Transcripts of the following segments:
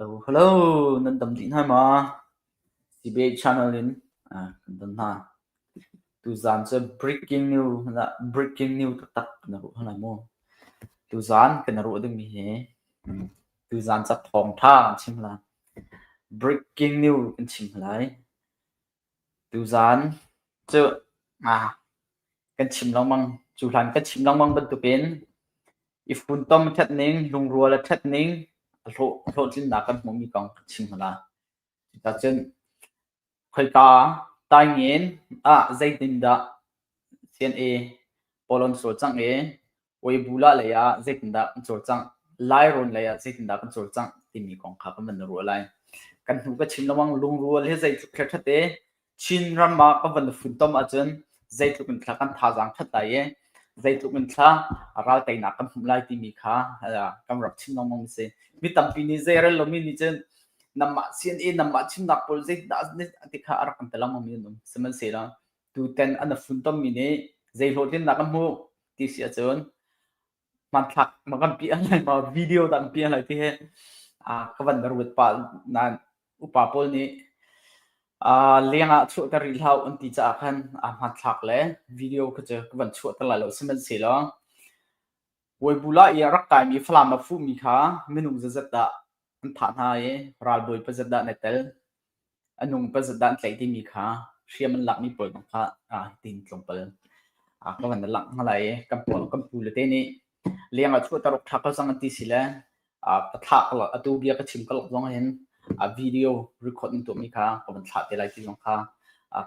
Hello, nan dam dih hna ma? CBA channel in kan don hna. Tuzaan cu breaking news breaking news taktak kan ruah hna lai mu. Tuzaan kan ruah dingmi hi tuzaan ca thawngṭha kan chim lai. Breaking news kan chim lai. Tuzaan cu kan chim lengmang. Cu hlan kan chim lengmang bantukin i funtom a ṭhat ning, lungrual a ṭhat ning, a hlawhtlinnak kan hmuhmi kong kan chim hna. Cuticun khoika taingen ah zeitindah CNA pawl an cawlcangh i Weibula lei ah zeitindah kan cawlcangh, Lairawn lei ah zeitindah kan cawlcangh timi kong kha kan van ruah lai. Kan hnu ka chim lengmang lungrual hi zeitluk thil ṭhat i Chinram ah kan van funtom ahcun zeitluk in thla kan thazaang ṭhat lai i zeitluk in thla ral teinak kan hmuh lai timi kha kan rak chim lengmang a si. Mi tampi nih zeirel lomi nih cun nanmah CNA nanmah chimnak pawl zeitindah ti kha a rak kan ti lengmang mi an um. Sihmanhsehlaw tutan an funtommi nih zei hlawhtlinnak an hmuh ti si ahcun hmanthlak ma kan piah lai ma video dah kan piah lai ti hi ka van ruat pah nain upa pawl nih leng ah chuahter rih hlah an ti caah khan hmanthlak le video kha cu ka van chuahter lai lo. Sihmanhsehlaw Weibula i a rak kaimi Falam a fuhmi kha minung zazat dah an thah hna i ralbawi pazat dah an i tel. A nung pazat dah an tlaih timi kha hriam an lakmi pawl zong kha hitin tlawmpal ka van langh hna lai i kan pawl kan pu le te nih leng ah chuahter awk ṭha ko cang an ti si le ka thlah atu bia ka chim ka lok zong hin video record in tuahmi kha ka van thlah te lai ti zong kha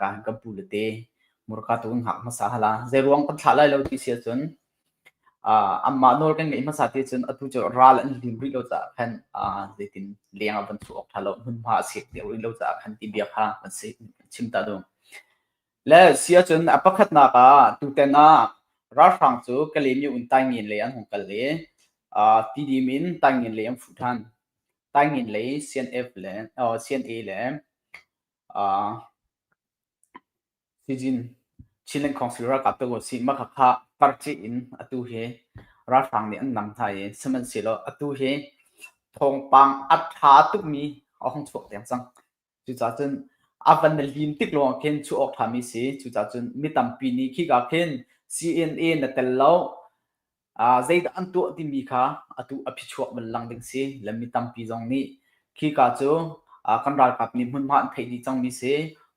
ka kan pu le te murka tu kan hngak hmasa hala zei ruang kan thlah lai lo ti si ahcun Anmah nawl kan ngeih hmasa ti cun atu cu ral an lim rih lo caah khan zeitin leng ah van chuah awk ṭha lo, hmunhma a sek deuh rih lo caah khan ti bia kha kan si chim ta ding. Le si ahcun a pakhatnak ah tutan ah ralhrang cu Kalaymyo in Taingen lei an hung kal i Tidim in Taingen lei an fuh ṭhan. Taingen lei CNF le CNA le Sijin Chinland Council ralkap te usih mah khakha parcih in atu hi ralhrang nih an nam hna i sihmanhsehlaw atu hi thawngpang a ṭha tukmi a hung chuak deng cang. Cucaah cun a van na lim tik lawng khin chuah awk ṭhami si. Cucaah cun mi tampi nih khika khin CNA na tel lo, Zeidah an tuah timi kha atu a phichuak van lang ding si. Le mi tampi zong nih khika cu kan ralkap nih hmunhma an theih dih cangmi si.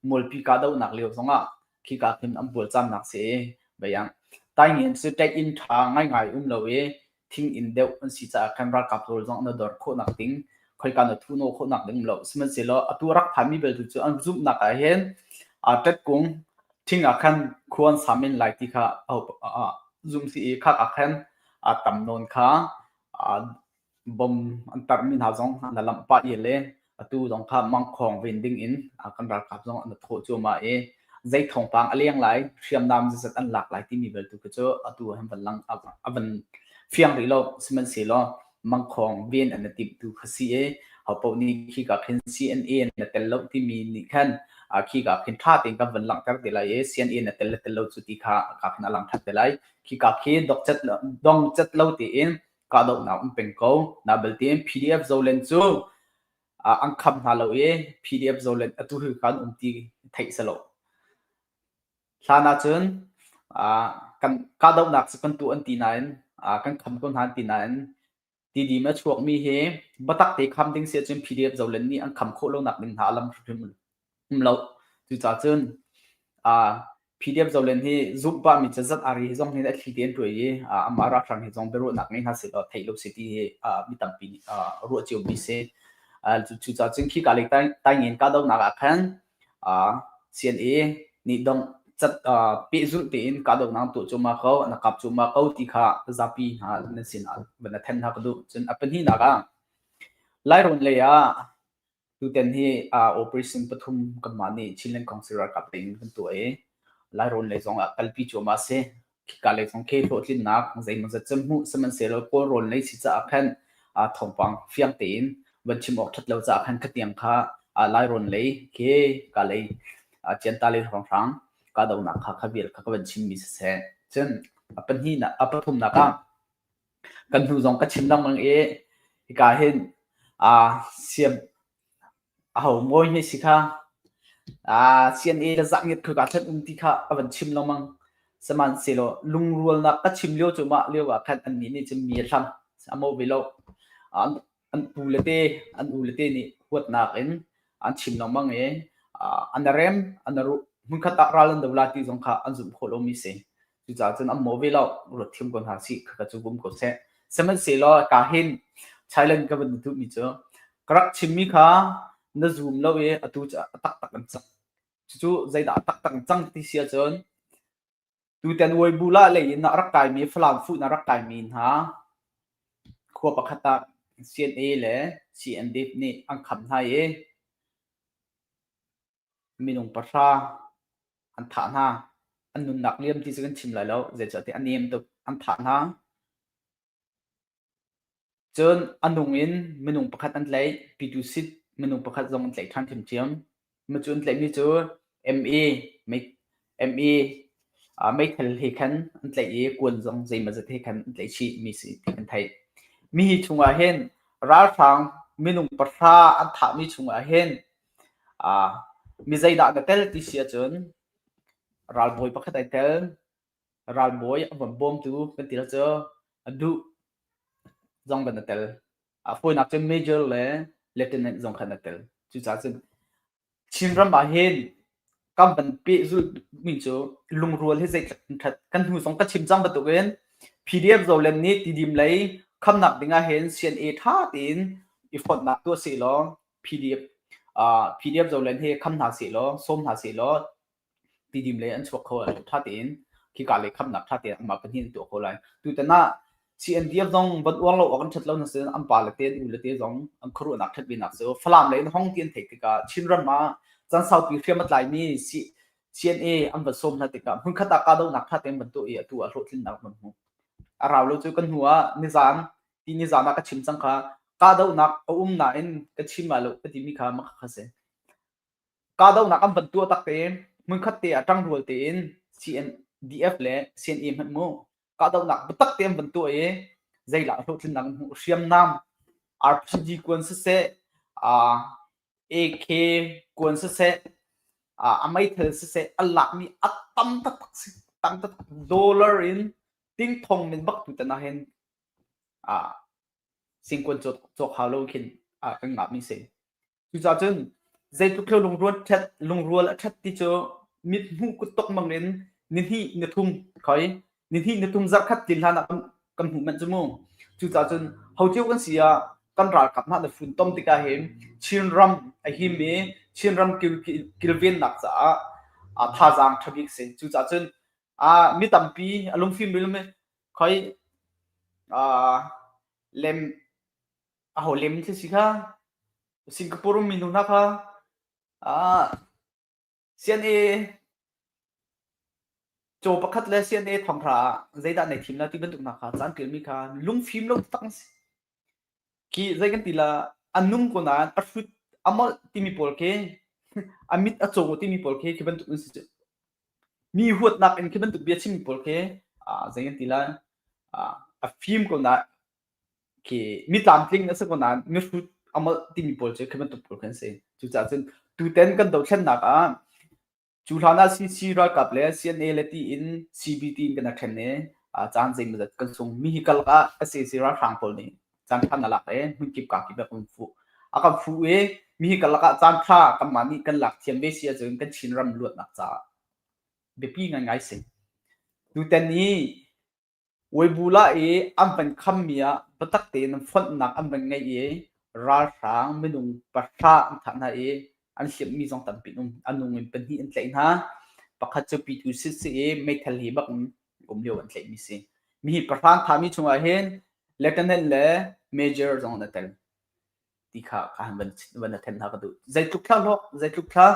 Mualpi kahdohnak lio zongah khika khin an bualcamnak si i bayang. Taingen cu ṭaih-inn ṭha ngaingai um lo i thing inn deuh an si caah khan ralkap rawl zong an dor khawhnak ding khoika na thuhnawh khawhnak ding um lo. Sihmanhsehlaw atu a rak phanmi belte cu an zumhnak ah hin ṭetkung thing ah khan khua an sa men lai ti kha zum si i khak ah khan a tam nawn kha bom an tarhmi hna zong an lamh pah i le atu zong kha mangkhawng ven ding in kan ralkap zong an thawh cuahmah i zei thawngpang a leng lai hriamnam zazat an lak lai timi bel tu khi cu atu han van lang a van fiang rih lo. Sihmanhsehlaw mangkhawng ven an i timh tu kha si i hopaoh nih khika khin CNA na tel lo timi nih khan khika khin ṭha tein kan van langhter te lai i CNA na tel le tel lo cu ti kha ka khin a lang ṭhat te lai. Khika khi dok cet dong cet lo tein kahdohnak um peng ko na belte PDF Zoland cu an kham hna lo i PDF Zoland atu hi kan um ti theih selo. Hlan ahcun kan kahdohnak cu kan tuah an ti nain kan kham ko hna an ti nain Tidim a chuakmi hi biatak te kham ding si ahcun PDF Zoland nih an kham khawh lonak ding hna a lam hrimhrim um lo. Cucaah cun PDF Zoland hi zumh pahmi cazat ari hi zong hin a thli te an tuai i amah ralhrang hi zong biaruahnak ngei hna sehlaw theih lo si ti hi mi tampi nih ruah ciomi si. Cucaah cun khika lei taingen kahdohnak ah khan CNA nih dong cat pehzulh tein kahdohnak tuah cuahmah ko, na kap cuahmah ko ti kha zapi hna nan sin ah van a then hna ka duh. Cun a pahnihnak ah Lairawn lei ah tutan hi operation pathum kanmah nih Chinland Council ralkap lei in kan tuah i Lairawn lei zong ah kalpi cuahmah a si. Khika lei zong khi hlawhtlinnak zeimawzat cu hmuh sihmanhsehlaw Kawlrawn lei si caah khan thawngpang fiang tein van chim awk ṭhat lo caah khan khatiang kha Lairawn lei khi ka lei Cianta lei hrawnghrang kahdohnak kha kha vial kha ka van chimmi siseh. Cun a pahnihnak a pathumnak ah kan hnu zong ka chim lengmang i hika hin. Siam aho mawi hme si kha CNA le zahngiat khoi ka thlen um ti kha a van chim lengmang. Sihmanhsehlaw lungrualnak ka chim lio cu mah lio ah khan annih nih cun mi a hlam a mo ve lo. An pu le te an u le te nih huatnak in an chim lengmang i an rem an ruh hmunkhat ah ral an do la ti zong kha an zumh khawh lomi si. Cucaah cun an maw ve lo, ruat thiam ko hna sih, khaka cu um ko seh. Sihmanhsehlaw ka hin Thailand ka van duhmi cu ka rak chimmi kha na zum lo i atu cu a taktak an cang. Cucu zeidah a taktak an cang ti si ahcun tutan Weibu-lah lei in a rak kaimi Falam fuh in a rak kaimi hna khua pakhat ah CNA le CNDF nih an kham hna i minung pahra an thah hna. An nunnak liam ti cu kan chim lai lo, zeicahtiah a nem tuk. An thah hna. Cun a nung in minung pakhat an tlaih, Pitusit minung pakhat zong an tlaih ṭhan ṭhiamṭhiam. Cu an tlaihmi cu MA, MA meithal he khan an tlaih i kuan zong zeimawzat he khan an tlaih chih mi si ti kan theih. Mi hi chungah hin ralhrang minung pahra an thahmi chungah hin Mi zeidah na tel ti si ahcun ralbawi pakhat ai tel. Ralbawi a von bawmtu kan ti cu a duh zong van a tel. A fawinak cun major le lieutenant zong khan a tel. Cucaah cun Chinram ah hin kan van pehzulh mi cu lungrual hi zeitluk in ṭhat. Kan hnu zong ka chim cang bantukin PDF Zoland nih Tidim lei khamnak ding ah hin CNA ṭha tein i fonhnak tuah sehlaw PDF PDF Zoland hi kham hna sehlaw sawm hna sehlaw Tidim lei an chuak kho lo ṭha tein khika lei khamnak ṭha tein anmah pahnih an tuah kho lai. Tutan ah CNDF zong van uang lo awk an ṭhat lo na sin an pa le te an u le te zong an khuaruahnak ṭhat ve nak cu Falam lei in hong ti an theih tikah Chinram ah caan saupi hriam a tlaimi CNA an van sawm hna tikah hmunkhat ah kahdohnak ṭha tein van tuah i atu ah hlawhtlinnak van hmu. A rau lo cu kan hnu ah nizan ti nizan ah ka chim cang kha kahdohnak a um nain ka chim ah lo ka timi kha mah kha si. Kahdohnak an van tuah tak te hmunkhat te ah ṭangrual tein CNDF le CNA hmanh mu kahdohnak biatak te an van tuah i zeilah hlawhtlinnak an hmuh hriamnam RPG kuan siseh uh, AK kuan siseh uh, a meithal siseh a lakmi a tam taktak si tam taktak dollar in ting thong min bak tu tan ah hin uh, singkuan cawk cawk hau lo khin uh, kan ngah mi si Cucaah cun zeitluk thil lungrual ṭhat lungrual a ṭhat ti cu mit hmuh kuttok mang in nihnih nithum khoi nihnih nithum zarhkhat tlin hlan ah kan kan hmuh manh cu mu. Cucaah cun ho cio kan si ah kan ralkap hna na funtom tikah hin Chinram a him i Chinram kilvennak caah thazaang ṭha bik si. Cucaah cun mi tampi a lungfim mi khoi lem aho lem khi si kha Singapore ummi nu hna kha ah CNA caw pakhat le CNA thonghra ah zeidah nei thim la ti bantuk hna kha caan ṭialmi kha lungfim lo tak an si. Khi zei kan ti la a nung ko nain a hrut a molh timi pawl khi a mit a caw timi pawl khi khi bantuk an si cu. Mi huatnak in khi bantuk bia chimmi pawl khi ah zei kan ti la ah a fim ko nain khi mi tlamtling a si ko nain mihrut a molh timi pawl cu khi bantuk pawl khi an si. Cucaah cun tuten kan dothlennak ah cu hlan ah CC ralkap le CNA le tiin CBT in kan ṭhen i caan zeimawzat kan sung. Mi hi karlak ah sac ralhrang pawl nih caan ṭha na lak i hmunkip kakip ah kan fuh. A kan fuh i mi hi karlak ah caan ṭha kanmah nih kan lak thiam ve si ahcun kan Chinram luatnak caah biapi ngaingai si. Tutan hi Weibulah i an van khammi ah biatak tein fonhnak an van ngeih i ralhrang minung pahra an thah hna i an hliamhmi zong tampi an um. A nung in pahnih an tlaih hna. Pakhat cu Pyithu si i meithal he bak in um lio an tlaihmi si. Mihi pahra an thahmi chungah hin Lieutenant le Major zong an i tel. Ti kha ka han van van then hna ka duh. Zeitluk thla hlawk, zeitluk thla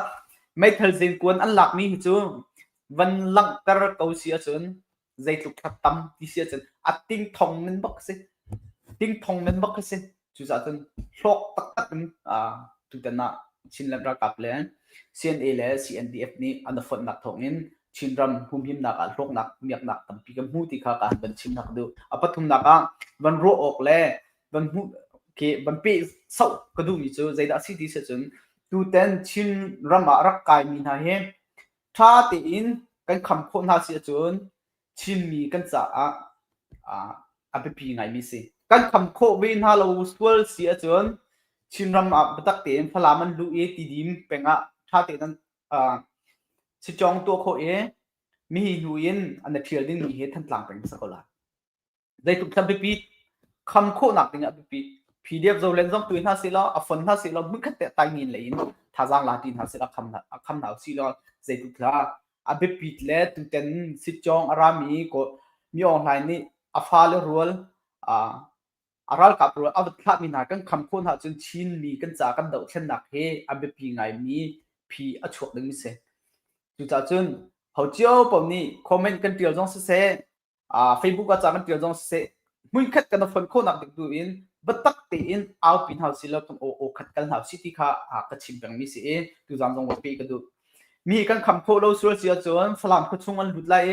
meithal zenkuan an lakmi hi cu van langhter ko si ahcun zeitluk thla tam ti si ahcun a ting thong men bak si. Ting thong men bak si. Cucaah cun hlawk taktak in tutan ah Chinland ralkap le CNA le CNDF nih an i fonhnak thawngin Chinram humhimnak ah hlawknak miaknak tampi kan hmu ti kha ka han van chim hna ka duh. A pathumnak ah van ruah awk le van hmuh. Khi van peh sauh ka duhmi cu zeidah a si ti si cun tuten Chin ram ah rak kaimi hna hi ṭha tein kan kham khawh hna si ahcun Chinmi kan caah a biapi ngaimi si. Kan kham khawh ve hna lo sual si ahcun Chinram ah biatak tein Falam an luh i Tidim peng ah ṭha tein an sicawng tuah khawh i mihi hnu in an i ṭhial dingmi hi Thantlang peng a si ko lai. Zeitluk thla biapi kham khawhnak ding ah biapi PDF zolen zong tui hna sih law a fon hna sih law hmunkhat te taingin lei in thazaang la ti hna sih law kham hna kham hna usih law zeitluk thla a biapit le tuten sitcawng a rami ko Mi Aung Hlaing nih a fale rual a ralkap rual a vat thlahmi hna kan kham khawh hna cun Chinmi kan ca kan dohthlennak hi a biapi ngaimi phi a chuak ding si. Cucaah cun ho cio paoh nih comment kan tial zong siseh Facebook ah ca kan tial zong siseh hmunkhat kan i fonh khawhnak ding tu in biatak tein aupi hna usih law kan aw aw khat kal hna usih ti kha ka chim pengmi si i tuzaan zong va pe ka duh. Mi kan kham khawh lo sual si ahcun Falam khuachung an lut lai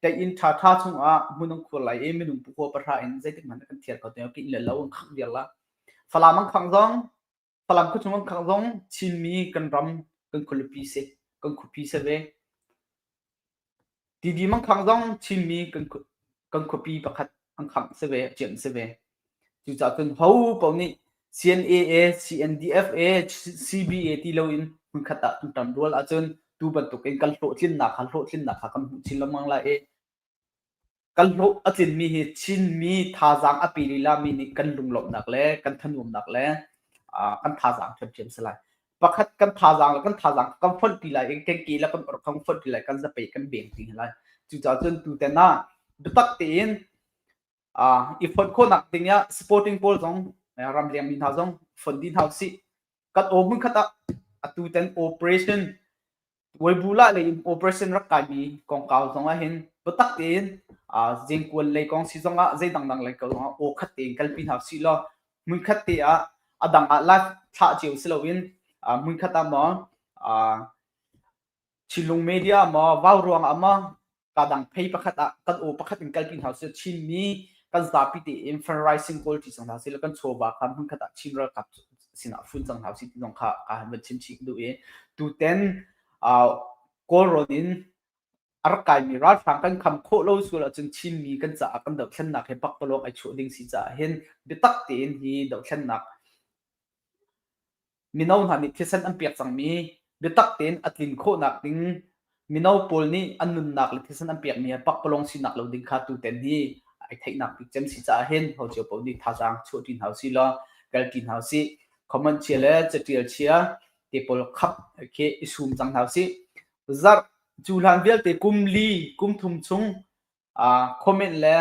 i inn ṭha ṭha chungah hmun an khuar lai i minung pukua pahra in zeitik hmanh kan thiar kho ti lo inn le lo an khangh viar la. Falam an khangh zong Falam khuachung an khangh zong Chinmi kan ram kan khualipi si kan khuapi si ve. Tidim an khangh zong Chinmi kan khuapi pakhat an khangh si ve, ciamh si ve. Cucaah cun ho paoh nih CNA, CNDF, CBA ti loin hmunkhat ah kan ṭan rual ahcun tu bantukin kan hlawhtlinnak kha hlawhtlinnak kha kan hmuh chin lengmang lai i Kan hlawh a tlinmi hi Chinmi thazaang a pe lilami nih kan lunglawmhnak le kan thanuamnak le kan thazaang ṭhiamṭhiam si lai. Pakhat kan thazaang le kan thazaang kan fonhpi lai i kan ke le kan orh kan fonhpi lai, kan zapei kan beng ti lai. Cucaah cun tutan ah biatak tein i fonh khawhnak ding ah supporting pawl zong ramleng mi hna zong fonh dih hna usih. Kan aw hmunkhat ah atu tan operation Weibulah lei in operation rak kaimi kongkau zong ah hin biatak tein zingkuan lei kong si zong ah zei dangdang lei ko zong ah aw khat tein kalpi hna usih law hmunkhat te ah a dang ah live thlah cio si loin hmunkhat ah maw Chinlung media maw vau ruang ah maw kadang phei pakhat ah kan aw pakhat in kalpi hna usih Chinmi kan zapi tein fundraising kawl ṭi cang hna sih law kan chawva kha hmunkhat ah Chin ralkap sinah fun cang hna usih ti zong kha ka han van chim chih duh i tuten Kawlrawn in a rak kaimi ralhrang kan kham khawh lo sual ahcun Chinmi kan caah kan dohthlennak hi pakpalawng ai chuah ding si caah hin biatak tein hi dohthlennak Mino hna nih thisen an pek cangmi biatak tein a tlin khawhnak ding mino pawl nih an nunnak le thisen an pekmi he pakpalawng sinak lo ding kha tuten hi ai theihnak bik cem si caah hin ho cio paoh nih thazaang chuahṭi hna usih law kalṭi hna usih. Comment chia le catial chia te pawl khap khi i sum cang hna usih. Zarh cu hlan vialte kum li kum thum chung comment le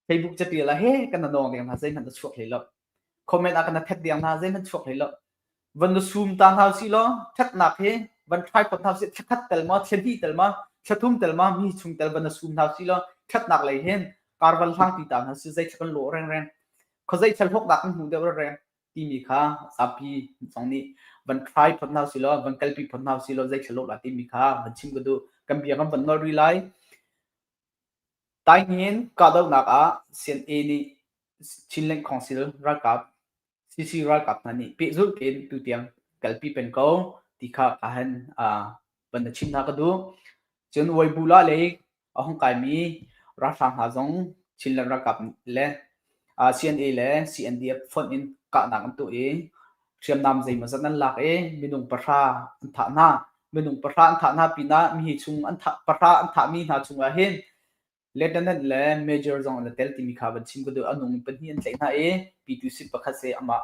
Facebook catial ah he kan nawng ding hna zeihmanh a chuak hlei lo. Comment ah kan phet ding hna zeihmanh chuak hlei lo. Van na sum ta hna usih law thatnak hi van tripod hna usih thla khat tel ma thla hnih tel ma thla thum tel ma mi chung tel van na sum hna usih law thatnak lei hin kar van hlang ti ta hna usih zei thla kan lawh rengreng khuazei thla hlawknak kan hmu deuh rengreng timi kha zapi zong nih van try phot hna usih law van kalpi phot hna usih law zei thla lawh la timi kha van chim ka duh kan bia kan van nol rih lai Taingen kahdohnak ah CNA nih Chinland Council ralkap CC ralkap hna nih pehzulh tein tutiang kalpi peng ko ti kha ka han van na chim hna ka duh. Cun Weibulah lei a hung kaimi ralhrang hna zong Chinland ralkap le CNA le CNDF fonh in kahnak an tuah i hriamnam zeimawzat an lak i minung pahra an thah hna. Minung pahra an thah hna pinah mihi chung an thah pahra an thahmi hna chungah hin lieutenant le major zong an i tel timi kha van chim ka duh. A nung pahnih an tlaih hna i P2C pakhat si amah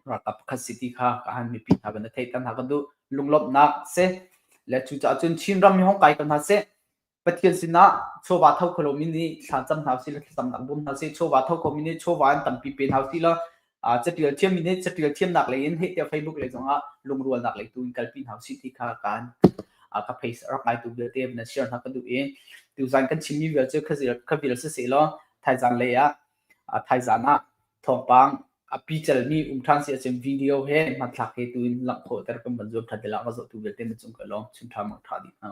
ralkap pakhat si ti kha ka han mipi hna van i theihter hna ka duh. Lunglawmhnak si le cucaah cun Chinram hi hong kai ko hna seh. Pathian sinah chawva tho kho lomi nih thla cam hna usih law thlacamnak bawm hna usih. Chawva tho khomi nih chawva in tampi pe hna usih law catial thiammi nih catial thiamnak lei in heh tiah Facebook lei zongah lungrualnak lei tu in kalpi hna usih ti kha kaan ka face rak ngaitu vialte na share hna ka duh i tuzan kan chimmi vial cu kha vial siseh law thaizan lei ah thaizan ah thawngpang a picalmi um ṭhan si ahcun video he hmanthlak he tu in langh khawhter kan van zuam ṭhan te la ka zohtu vialte na cung ka lawm chim ṭha mang ṭha dih hna.